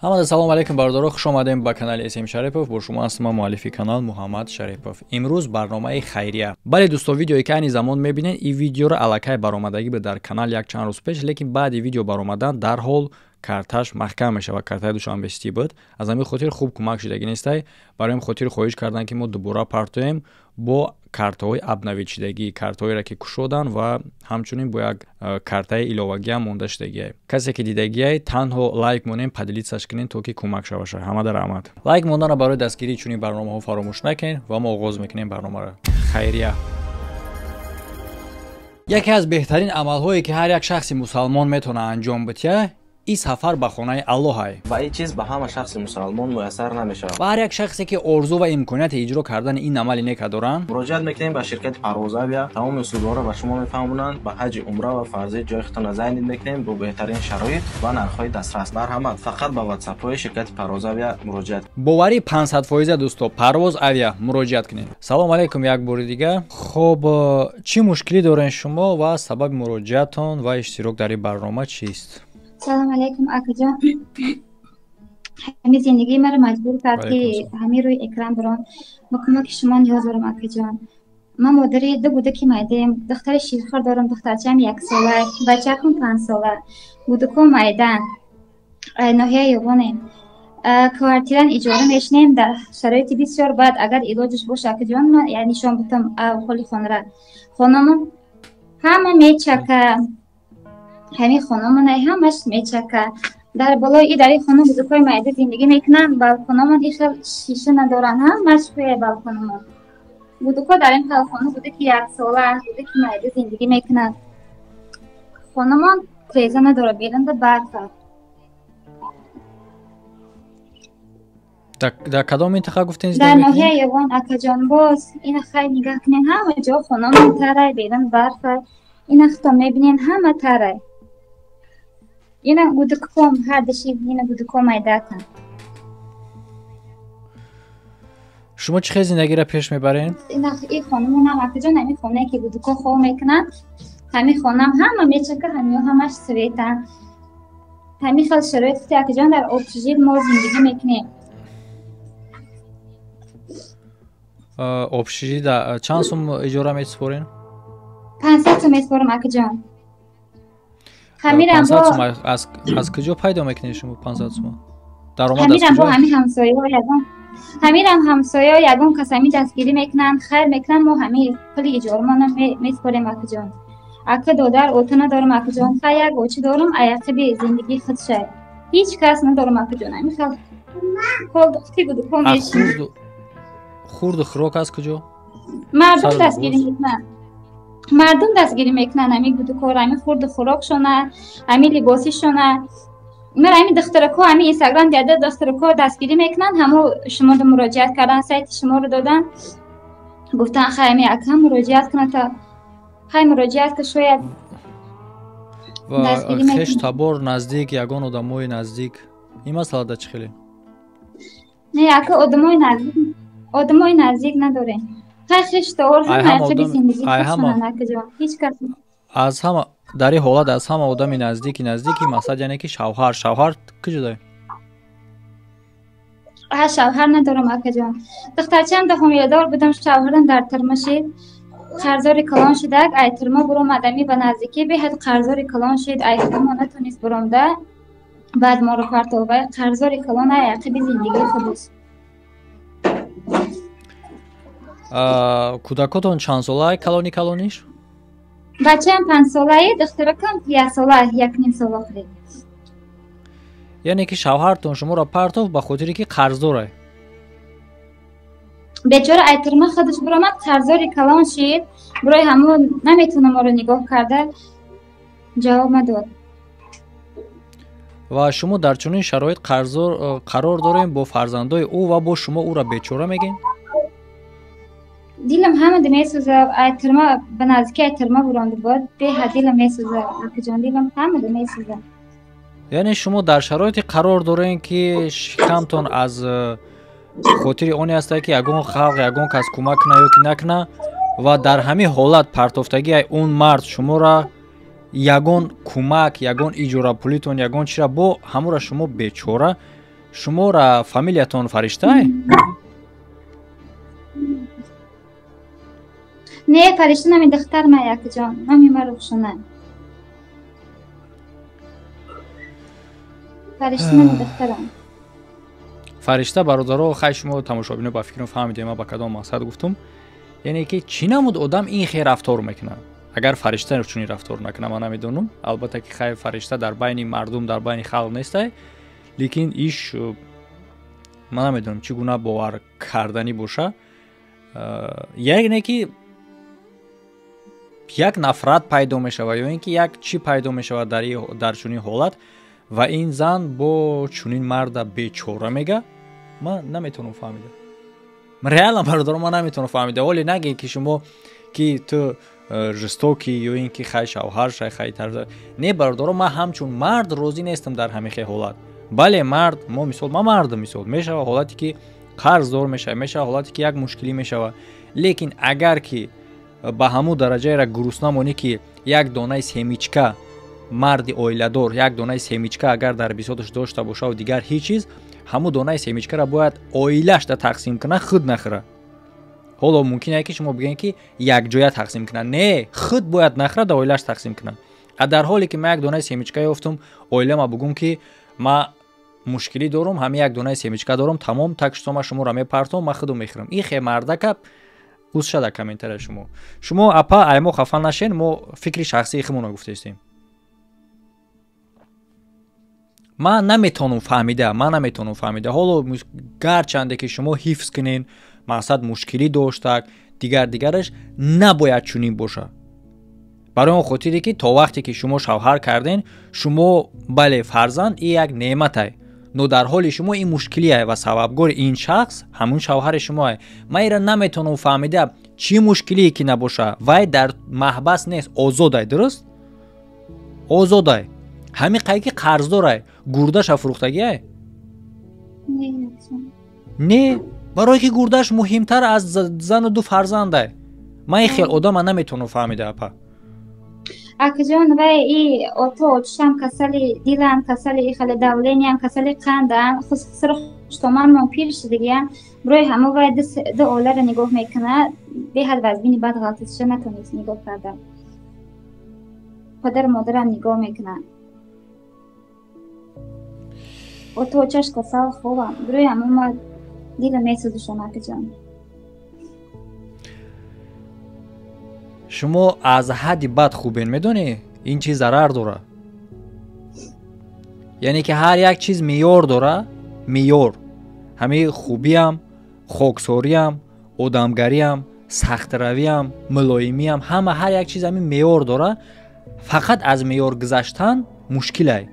Ҳамада салом алейкум, бародаро, хуш омадем ба канали СМ Шарипов. Бо шумо ҳастам ман, муаллифи канал Муҳаммад Шарипов. Имрӯз барномаи хайрия. Бале дӯсто, видеое ки айни замон мебинед, ин видеоро аллакай баромадагӣ буд дар канал як чанд рӯз пеш, лекин баъди видео баромадан дарҳол карташ маҳкам мешавад. Картаи Душанбе Сити буд. Аз ҳамин хотир хуб кӯмак шудагӣ нестай. Барои ин хотир хоҳиш карданд, ки мо дубора партоем бо картаҳои обновить шудагӣ, картаҳоеро ки кушоданд ва ҳамчунин бо як картаи иловагиам монда шудагиай. Касе ки дидагиай, танҳо лайк монем, поделиться ш кунем, то ки кӯмак шаваша. Ҳамада раҳмат. Лайк монданро барои дастгирии чунин барномаҳо фаромӯш накунед ва мо оғоз мекунем барномаро. Хайрия. Яке аз беҳтарин амалҳое, ки ҳар як шахси мусалмон метавонад анҷом бития, ин сафар ба хонаи Аллоҳай. Ва ин чиз ба ҳама шахси мусалмон муяссар намешавад. Ва ҳар як шахсе, ки орзу ва имконияти иҷро кардани ин амали нека доранд, муроҷиат мекунем ба ширкати Парвозавия. Тамоми услубҳоро ба шумо мефаҳмонанд. Ба ҳаҷи умра ва фарзӣ ҷои худтонро зайнид мекунем бо беҳтарин шароит ва нархҳои дастрас. Марҳамат, фақат ба ватсапҳои ширкати Парвозавия муроҷиат. Боварӣ 500%, дӯсто, Парвоз Авиа муроҷиат кунед. Салом алейкум як бори дига. Хоб, чӣ мушкилӣ дорен шумо ва сабаби муроҷиатон ва иштирок дар ин барнома чист? Салом алейкум, акаҷон. Ҳамин зиндагии маро маҷбур кард, ки ҳамин рӯи экран буром. Ба кӯмаки шумо ниёз дорам, акаҷон. Ман модари ду кӯдаки майдаем. Духтари ширхор дорам, духтарчаам яксола, бачакам 5сола. Кӯдакҳо майдан. Ноҳияи Ёвонем. Квартиран иҷора мешинем дар шароити бисёр бад. Агар илоҷаш боша, акаҷон, ман нишон бутам ҳоли хонара. Хонамон ҳама мечака. Ҳамин хонамон ҳамаш мечака. Дар болои и дар ин хона бузургҳои майда зиндагӣ мекунанд. Балкономон ин хел шиша надоранд, ҳамаш хӯя балкономон. Кӯдакҳо дар ин хел хона, кӯдаки яксола, кӯдаки майда зиндагӣ мекунанд. Хонамон треза надорад, берунда барф аст. Дар кадом минтақа гуфтен? Дар ноҳияи Ёвон, акаҷон. Боз ина хай нигаҳ кунед, ҳама ҷо хонамон тарай, берун барф аст. Ина худтон мебинед, ҳама тарай. Ина гудукком ҳардаши, ина гудукком майдакан. Шумо чӣ хел зиндагиро пеш мебаред? Ина ин хонамонам, акаҷон, ҳамин хонае ки гудукҳо хоб мекунанд, ҳамин хонам ҳама мечака, ҳамиҳо ҳамаш светан. Ҳамин хел шароит, акаҷон, дар общежит мо зиндагӣ мекунем. Общежит чанд сум иҷора месупорен? 500 сум месупорам, акаҷон. Ҳамирам аз куҷо пайдо мекунед шумо 500 сума? Даромад аз куҷо? Ҳамин ҳамсояҳо ягон, ҳамирам ҳамсояҳо ягон кас ҳамин дастгирӣ мекунанд, хайр мекунанд, мо ҳамин пули иҷорамонро месупорем, акаҷон. Ака, додар, ота надорам, акаҷон. Хай, як очи дорам, аяқиби зиндагии худшай. Ҳеҷ кас надорам, акаҷон. Ҳамин хел ҳол духти гудукҳо мешинем. Хурду хӯрок аз куҷо? Мардум дастгирӣ мекунанд. Мардум дастгирӣ мекунанд ҳамин гудукҳоро, ҳамин хурду хӯрокшона, ҳамин либосишона. Ман ҳамин духтаракҳо, ҳамин инстаграм дида, духтаракҳо дастгирӣ мекунанд, ҳамо шуморо муроҷиат кардан, сайти шуморо додан, гуфтан, хай, ҳамин ака муроҷиат кунад, та хай муроҷиат ка, шояд. Ва хеш табор наздик, ягон одамои наздик ин масъалада чӣ хеле? Не, ака, одамои наздик, одамои наздик надорем. Аз ҳама дар ин ҳолат аз ҳама одами наздики наздики мақсад, яъне ки шавҳар. Шавҳар куҷо доред? Шавҳар надорам, акаҷон. Духтарчаам да ҳомиладор будам, шавҳарам дар тирма шид. Қарздори калон шудак, ай тирма буромад, ами ба наздикӣ беҳад қарздори калон шид, ай худамо натонист буромда, баъд моро партовай. Қарздори калон, ай ақиби зиндагии худаш. Кӯдакотон чанд сола, калони калониш? Бачаам 5солаи, духтаракам яксола, якним сола хӯред. Яъне ки шавҳартон шуморо партов ба хотире ки қарздорай? Бечора ай тирма худаш буромад, қарздори калон шид, барои ҳамон наметавона моро нигоҳ карда, ҷавоб надод. Ва шумо дар чунин шароит қарздор қарор дорем бо фарзандои ӯ ва бо шумо ӯро бечора мегӯед? Дилам ҳамада месӯзад. Ай тирма, ба наздики ай тирма буронда буд, беҳад дилам месӯзад, акаҷон, дилам ҳамада месӯзад. Яъне шумо дар шароите қарор дорем, ки шикамтон аз хотири оне ҳастае, ки ягон халқ, ягон кас кӯмак куна ё ки накуна, ва дар ҳамин ҳолат партофтагии он мард шуморо, ягон кӯмак, ягон иҷорапулитон, ягон чира бо ҳамура шумо бечора Шуморо фамилиятон Фариштай? Не, Фаришта номи духтар ман, акаҷон. Номи ман Рухшона. Фаришта номи духтарам. Фаришта, бародаро, хай шумо тамошобино ба фикрам фаҳмидем ман ба кадом мақсад гуфтум. Яъне ки чӣ намуд одам ин хел рафтор мекунад? Агар Фаришта чунин рафтор накунад, ман намедонам. Албатта ки хай Фаришта дар байни мардум, дар байни халқ нестай, лекин иш ман намедонам чӣ гуна бовар карданӣ боша. Яъне ки як нафрат пайдо мешавад ё ин ки як чӣ пайдо мешавад дар чунин ҳолат, ва ин зан бо чунин марда бечора мега. Ман наметавонам фаҳмида. Реально, бародаро, ман наметавонам фаҳмида. Оле нагӯед ки шумо ки ту жестокий ё ин ки хай шавҳар шай хай тарз. Не, бародаро, ман ҳамчун мард розӣ нестам дар ҳамин хел ҳолат. Бале, мард, мо мисол, ман мардам, мисол, мешава ҳолате ки қарздор мешава, мешава ҳолате ки як мушкилӣ мешава. Лекин агар ки ба ҳамун дараҷаеро гурусна монӣ ки як донаи семичка, марди оиладор як донаи семичка агар дар бисоташ дошта бошаву дигар ҳеҷ чиз, ҳамун донаи семичкаро бояд оилашда тақсим кунад, худ нахӯра. Ҳоло мумкин е ки шумо бигӯед ки якҷоя тақсим кунад. Не, худ бояд нахӯра, да оилаш тақсим кунад. А дар ҳоле ки ман як донаи семичка ёфтум, оилама бугум ки ман мушкилӣ дорум, ҳамин як донаи семичка дорум, тамом, так что ман шуморо мепартом, ман худум мехӯрам. Ин хе мардака уз шада комментария шумо. Шумо апа ай мо хафа нашен, мо фикри шахсии худмонро гуфтаистем. Ман наметавонам фаҳмида, ман наметавонам фаҳмида. Ҳоло гарчанде ки шумо ҳифз кунен, мақсад мушкилӣ доштак, дигар дигараш набояд чунин боша. Барои он хотире ки то вақте ки шумо шавҳар карден, шумо бале фарзанд ин як неъматай. Но дар ҳоли шумо ин мушкилие ва сабабгори ин шахс ҳамун шавҳари шумоае. Ман инро наметавонам фаҳмида, чӣ мушкилие ки набоша. Вай дар маҳбас нест, озодай, дуруст? Озодай. Ҳамин қай ки қарздорай, гурдаша фурӯхтагиай? Не, барое ки гурдаш муҳимтар аз зану ду фарзандай. Ман ин хел одама наметавонам фаҳмида, апа. Акаҷон, вай и ото очишам касали дилам, касали и хеле давлениям, касали қандам, хусро хуштоманмон пир шудагиям. Барои ҳамо вай ду оиларо нигоҳ мекунад, беҳад вазбини бад ғалтиша натавонист нигоҳ карда. Падару модарам нигоҳ мекунанд. Ото очаш касал хобам. Барои ҳамо ма дилам месӯзишам, акаҷон. Шумо аз ҳадди бад хубен, медонӣ? Ин чиз зарар дора. Яъне ки ҳар як чиз меъёр дора, меъёр. Ҳамин хубиам, хоксориам, одамгариам, сахтравиам, мулоимиам, ҳама ҳар як чиз ҳамин меъёр дора. Фақат аз меъёр гузаштан мушкилай.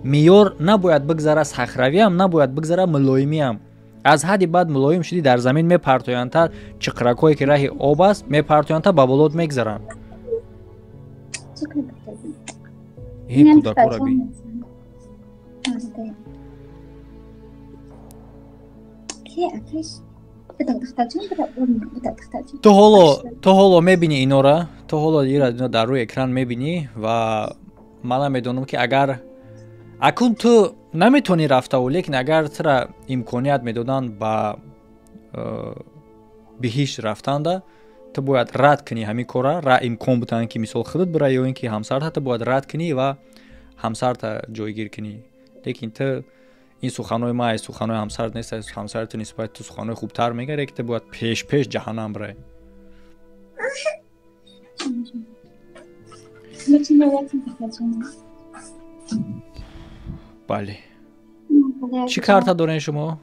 Меъёр набояд бигзара сахравиам, набояд бигзара мулоимиам. Аз ҳадди бад мулоим шудӣ, дар замин мепартояндта чиқракҳое ки раҳи об аст, мепартояндта ба болот мегзаранд. Ин кӯдакҳоро бин. Ту ҳоло мебинӣ инора, ту ҳоло ира дар рӯи экран мебинӣ ва ман намедонам ки агар акун ту наметавонӣ рафтаву, лекин агар тура имконият медоданд ба биҳишт рафтанда, ту бояд рад кунӣ ҳамин кора, ра имкон бутанд ки мисол худат бира ё ин ки ҳамсарта, ту бояд рад кунӣ ва ҳамсарта ҷойгир кунӣ. Лекин ту ин суханҳои ман ай суханҳои ҳамсарат нест, ҳамсари ту нисбати ту суханҳои хубтар мегӯяд, лекин ту бояд пеш пеш ҷаҳаннам бирай. Бале. Чӣ карта дорен шумо?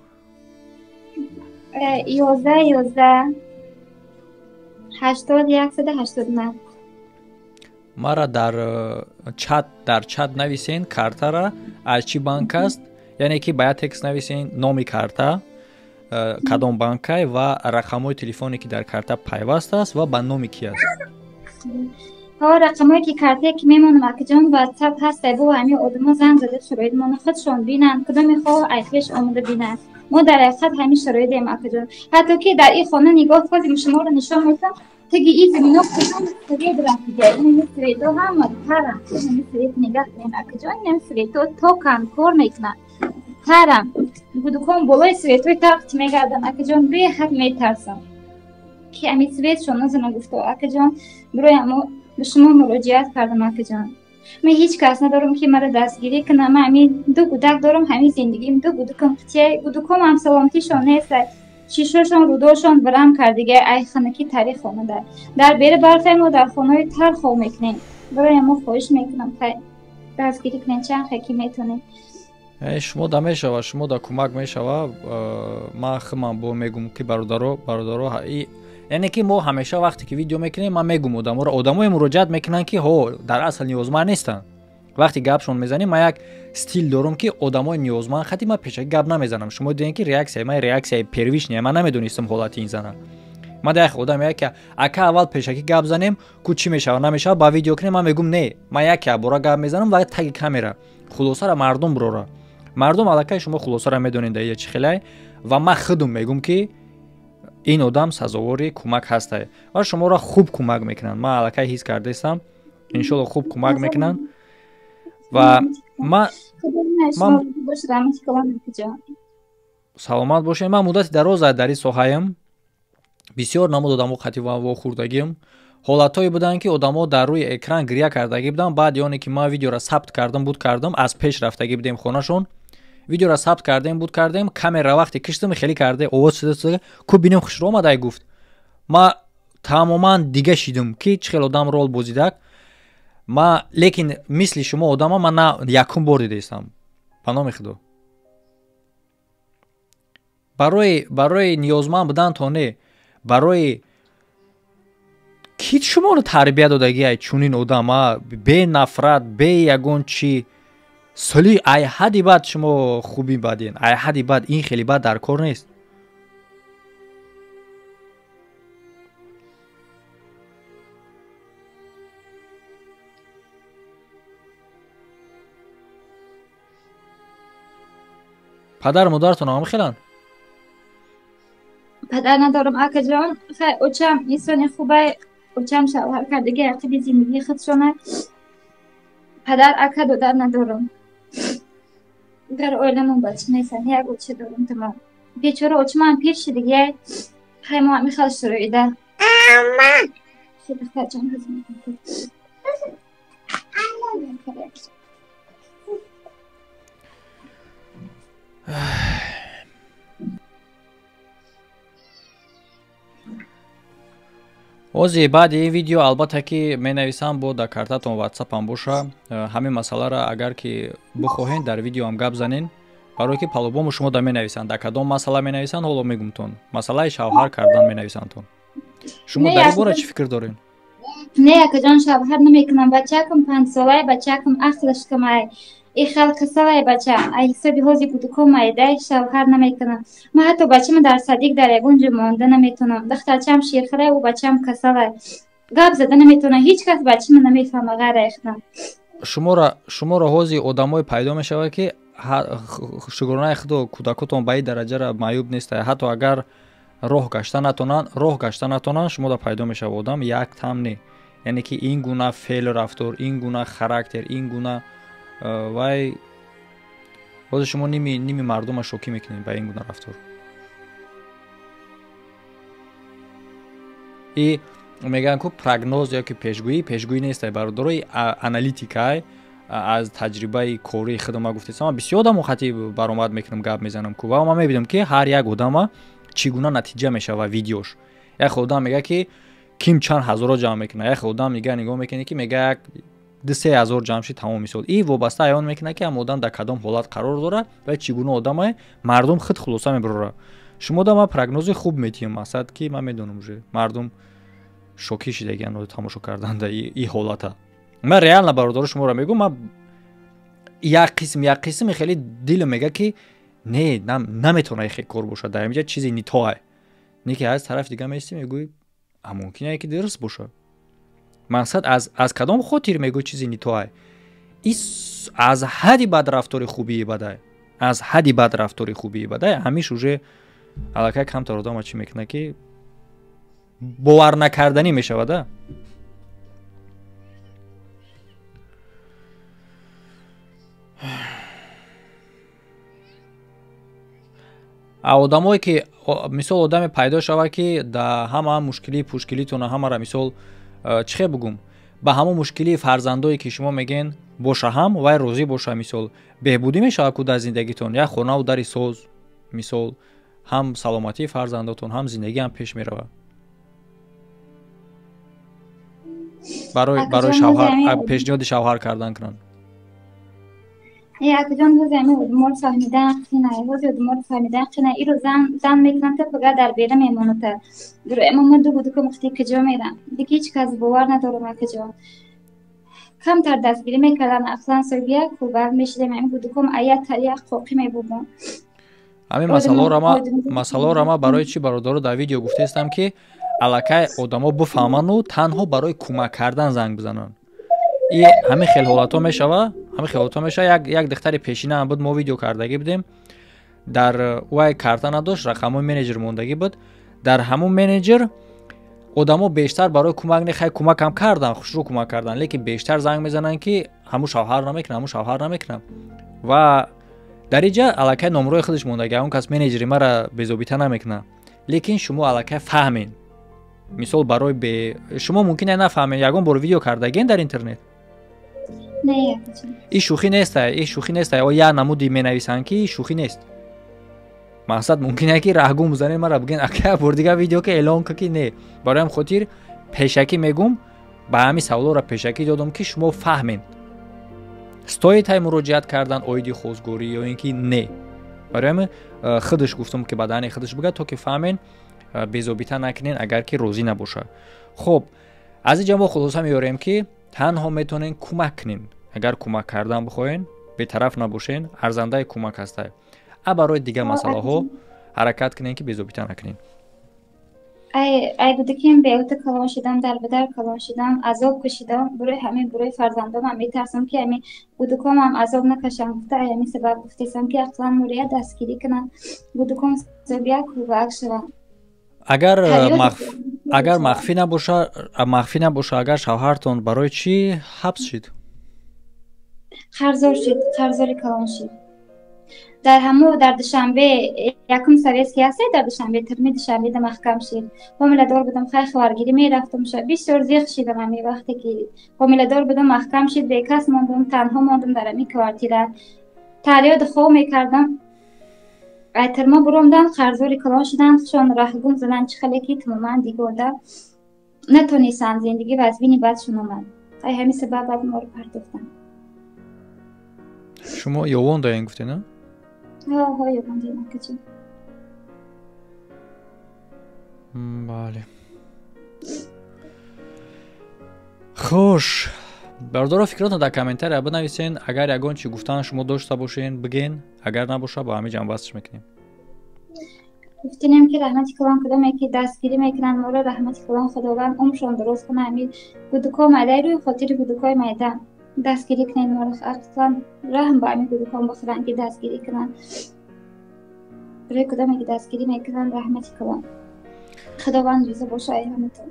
11 11 80 189. Мара дар чат нависен картара аз чӣ банк аст, яъне ки ба як текст нависен номи карта, кадом банкай ва рақамҳои телефоне ки дар карта пайваст аст ва ба номи ки аст. Ҳо, рақамҳое ки картае ки мемонам, акаҷон, ватсап ҳаст, бо ҳамин одамо занг зада шароитмоно худшон бинанд, кудоме хоҳ айхеш омода бинанд. Мо дар ҳақиқат ҳамин шароитем, акаҷон. Ҳатто ки дар ин хона нигоҳ кардем, шуморо нишон медиҳам, теги ин замино кудом свет рафтига, ин свето ҳама тарам, ин свет нигаҳ кунем, акаҷон, ин свето токан кор мекунанд, тарам. Гудукон болои светҳои тахт мегарданд, акаҷон, беҳад метарсам, ки ами светшон назана гуфто, акаҷон, бирои амо ба шумо муроҷиат кардам, акаҷон. Ман ҳеҷ кас надорам, ки маро дастгирӣ кунам. Ман ами ду гудак дорам, ҳамин зиндагим ду гудукам қития, гудуком ҳам саломатишон нест, шишошон рудошон варам кардига, ай ханаки тари хонада. Дар бери барфе мо дар хонаҳои тар хоб мекунем. Барои мо хоҳиш мекунам, хай дастгирӣ кунем, чанд хай ки метонем. Шумо да мешава, шумо да кӯмак мешава. Ман химам бо мегум, ки бародаро, бародаро, яъне ки мо ҳамеша вақте ки видео мекунем, ман мегум одаморо, одамое муроҷиат мекунанд, ки ҳо дар асл ниёзманд нестанд. Вақте гапшон мезанем, ман як стил дорам, ки одамои ниёзманд хати ман пешаки гап намезанам. Шумо дидем, ки реаксияи ман реаксияи первичная, ман намедонистам ҳолати ин зана. Ман да як одам яке ака аввал пешакӣ гап занем, ку чӣ мешава намешава, ба видео кунем, ман мегум не, ман яке бора гап мезанам ва таги камера хулосаро мардум бурора. Мардум аллакай шумо хулосаро медонед дар ия чӣ хелай, ва ман худум мегум, ки ин одам сазовори кӯмак ҳастай ва шуморо хуб кӯмак мекунанд. Ман аллакай ҳис кардаистам, иншолло хуб кӯмак мекунанд ва ман саломат бошед. Ман муддати дароз дар ин соҳаям, бисёр намуд одамо қати вохӯрдагим. Ҳолатҳое буданд, ки одамо дар рӯи экран гиря кардагӣ буданд. Баъди оне ки ман видеоро сабт кардам, буд кардам, аз пеш рафтагӣ будем хонашон, видеоро сабт кардем, буд кардем, камера вақте киштам, хеле карде овоз шуда, ку бинем хушро омадай гуфт. Ма тамоман дига шидам, ки чӣ хел одам рол бозидак. Ма лекин мисли шумо одама ман на якум бор дидаистам, ба номи худо. Барои ниёзманд будан то не, барои ки шуморо тарбия додагиай чунин одам, а бе нафрат, бе ягон чӣ соли, ай ҳадди баъд шумо хуби баден, ай ҳадди баъд ин хеле бад дар кор нест. Падару модаратон ҳам хеланд? Падар надорам, акаҷон. Хай, очам инсони хубай, очам шавҳар кардагӣ, ақиби зиндагии худшона. Падар, ака, додар надорам. Дар оиламон бача нестанд, як оча дорам, тамом. Бечора очамам пир шидагиай, хай мо ҳами хел шуроида. Духтарҷон. Ози баъди ин видео албатта ки менависам, бо дар картатон ватсапам боша. Ҳамин масъаларо агар ки бихоҳен, дар видеоам гап занен, барое ки палубому шумо да менависанд. Дар кадом масъала менависанд, ҳоло мегумтон. Масъалаи шавҳар кардан менависандтон. Шумо дар ин бора чӣ фикр доред? Не, акаҷон, шавҳар намекунам. Бачакам панҷсолай, бачакам ақлаш камай, и хел касалай бача, ай ҳисоби ҳози кӯдаком майдай, шавҳар намекунам. Ман ҳатто бачама дар садик дар ягон ҷо монда наметавонам. Духтарчам ширхӯрай, ӯ бачам касалай, гап зада наметавонам, ҳеҷ кас бачама намефаҳма ғайр айхтам. Шуморо ҳози одамое пайдо мешавад, ки шукронаи худо кӯдакотон ба ин дараҷара маъюб нестанд, ҳатто агар роҳ гашта натонанд, роҳ гашта натонанд, шумода пайдо мешавад одам як там не, яъне ки ин гуна феълу рафтор, ин гуна характер, ин гуна вай. Ҳозир шумо ними мардума шокӣ мекунед ба ин гуна рафтор. И мегӯянд ку прогноз ё ки пешгӯӣ, пешгӯӣ нестай, бародарои, аналитикай. Аз таҷрибаи кории худам ма гуфтесам, ман бисёр одамо хати баромад мекунам, гап мезанам ку, ва ман мебинам, ки ҳар як одама чӣ гуна натиҷа мешава видеош. Як одам мега, ки ким чанд ҳазорро ҷамъ мекунад, як одам нига нигоҳ мекунад, ки мега як ду-се ҳазор ҷамъ шид, тамом мисол. И вобаста аён мекунад, ки ҳам одам дар кадом ҳолат қарор дорад ва чӣ гуна одамае, мардум худ хулоса мебарорад. Шумо да ман прогнози хуб метиҳам, мақсад ки ман медонам, уже мардум шокӣ шидагианд тамошо кардан да и ҳолата. Ман реально, бародаро, шуморо мегӯм, ман як қисм, як қисми хеле дилам мега, ки не, наметавона хе кор бошад, дар инҷа чизе нитоа не, ки аз тарафи дига меистӣ, мегӯӣ, а мумкин ки дуруст бошад. Мақсад аз кадом хотир мегӯӣ чизе нитоа? Аз ҳадди бад рафтори хубии бадай, аз ҳадди бад рафтори хубии бадай. Ҳамиш уже аллакай камтар одама чӣ мекунад, ки бовар накарданӣ мешавада. А одамое ки мисол одаме пайдо шава ки да ҳама мушкилии пушкилитона ҳамара мисол чӣ хел бугум, ба ҳамон мушкилии фарзандое ки шумо мегӯен боша ҳам вай розӣ боша, мисол беҳбудӣ мешавад ку дар зиндагитон, як хонаву дари соз, мисол ҳам саломатии фарзандотон, ҳам зиндагӣ ҳам пеш меравад. Барои шавҳар пешниҳоди шавҳар кардан кунанд. Акаҷон, ҳози ами одаморо фаҳмидан қина, ҳози одаморо фаҳмидан қина. Иро зан мекунам та фақат дар бера мемонад. Ма ду гудука мухти куҷо мерам? Дига ҳеҷ кас бовар надорам, акаҷон. Камтар дастгирӣ мекардам, ақлан соҳиби як кӯбак мешидем, ами гудуком ая як қоқӣ мебудам. Ҳамин масъалаҳоро ма барои чӣ бародаро дар видео гуфтаистам, ки аллакай одамо бифаҳману танҳо барои кӯмак кардан занг бизананд. И ҳамин хел ҳолатҳо мешава, ҳамин хел ҳолатҳо мешава. Як духтари пешина ҳам буд, мо видео кардагӣ будем, дар вай карта надошт, рақамҳои менеҷер мондагӣ буд. Дар ҳамун менеҷер одамо бештар барои кӯмак не, хай кӯмакам кардан, хушрӯ кӯмак кардан, лекин бештар занг мезананд ки ҳамун шавҳар намекунам, ҳамун шавҳар намекунам. Ва дар инҷа аллакай номрои худаш мондагӣ, он кас менеҷери мара безобита намекунад, лекин шумо аллакай фаҳмед. Мисол барои шумо мумкин е нафаҳмед, ягон бор видео кардагиен дар интернет? И шӯхӣ нест, и шӯхӣ нест. О як намуди менависанд ки шӯхӣ нест. Мақсад мумкин е ки раҳгум бизанед мара, бигӯен ака бор дигар видео ки эълон ка ки не. Барои ҳам хотир пешакӣ мегӯм, ба ҳамин саволоро пешакӣ додам ки шумо фаҳмед. Стоит ҳай муроҷиат кардан оиди хозгорӣ ё ин ки не. Барои ҳамин худаш гуфтам ки ба даҳани худаш бигӯяд, то ки фаҳмед, безобита накунед агар ки розӣ набошад. Хуб, аз инҷа мо хулоса меорем ки танҳо метавонед кӯмак кунед. Агар кӯмак кардан бихоҳед, бетараф набошед, арзандаи кӯмак ҳастед. А барои дигар масъалаҳо ҳаракат кунед ки безобита накунед. Ай гудаким беута калон шидам, дар ба дар калон шидам, азоб кашидам. Барои ҳамин, барои фарзандонам метарсам ки ҳамин гудукомам азоб накашам гуфта, ай ҳамин сабаб гуфтесам ки ақлан мурия дастгирӣ кунам, гудуком соҳиби як кӯбак шавам. Агар махфӣ набоша, махфӣ набоша, агар шавҳартон барои чӣ ҳабс шид? Қарздор шид, қарздори калон шид. Дар ҳамо дар Душанбе якум советский ҳаст, дар Душанбе тирми Душанбе да маҳкам шид. Ҳомиладор будам, хай хабаргирӣ мерафтам, бисёр зиқ шидам. Ҳамин вақте ки ҳомиладор будам, маҳкам шид, бекас мондам, танҳо мондам дар ҳамин квартира. Таърёду хоб мекардам. Ай тирма буромдан, қарздори калон шиданд, хушон раҳгум заданд, чӣ хеле ки тамоман дигода натонистанд, зиндагӣ вазбини бадшон омад. Ай ҳамин сабаб баъд моро партофтанд. Шумо ёвон даен гуфтед, на? Ҳо, ёвон даем, акаҷон. Бале. Хуш, бародаро, фикротон дар комментария бинависен. Агар ягон чӣ гуфтан шумо дошта бошен, бигӯен, агар набоша, ба ҳамин ҷамъбастш мекунем. Гуфтинем ки раҳмати калон кудоме ки дастгирӣ мекунанд моро, раҳмати калон, Худованд умршон дуруст кунад. Ҳамин гудуко майдаи рӯи хотири гудукои майда дастгирӣ кунед моро, ақлан раҳм ба ҳамин гудукон бихӯранд ки дастгирӣ кунанд. Рӯи кудоме ки дастгирӣ мекунанд, раҳмати калон, Худованд ризо боша ай ҳаматон.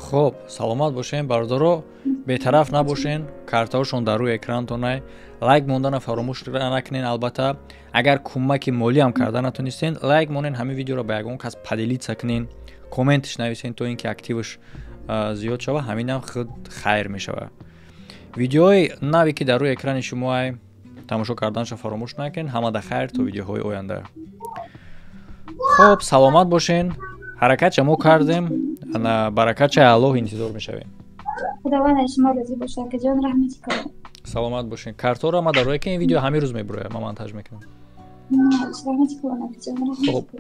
Хуб, саломат бошен бародаро, бетараф набошен, картаҳошон дар рӯи экранатонай, лайк мондана фаромӯш накунен. Албатта, агар кӯмаки молӣ ҳам карда натонистен, лайк монен, ҳамин видеоро ба ягон кас поделиться кунен, комментш нависен, то ин ки активш зиёд шава, ҳаминам худ хайр мешава. Видеои наве ки дар рӯи экрани шумоай, тамошо карданашо фаромӯш накунен. Ҳамада хайр то видеоҳои оянда. Хуб, саломат бошен. Ҳаракатша мо кардем, баракатша Аллоҳ интизор мешавем. Худованд аз шумо розӣ бошад, акаҷон, раҳмати калон. Саломат бошен. Картҳоро ма дар рӯи ки ин видео ҳамин рӯз мебурояд, ман монтаж мекунам. Раҳмати калон, акаҷон, раҳмати.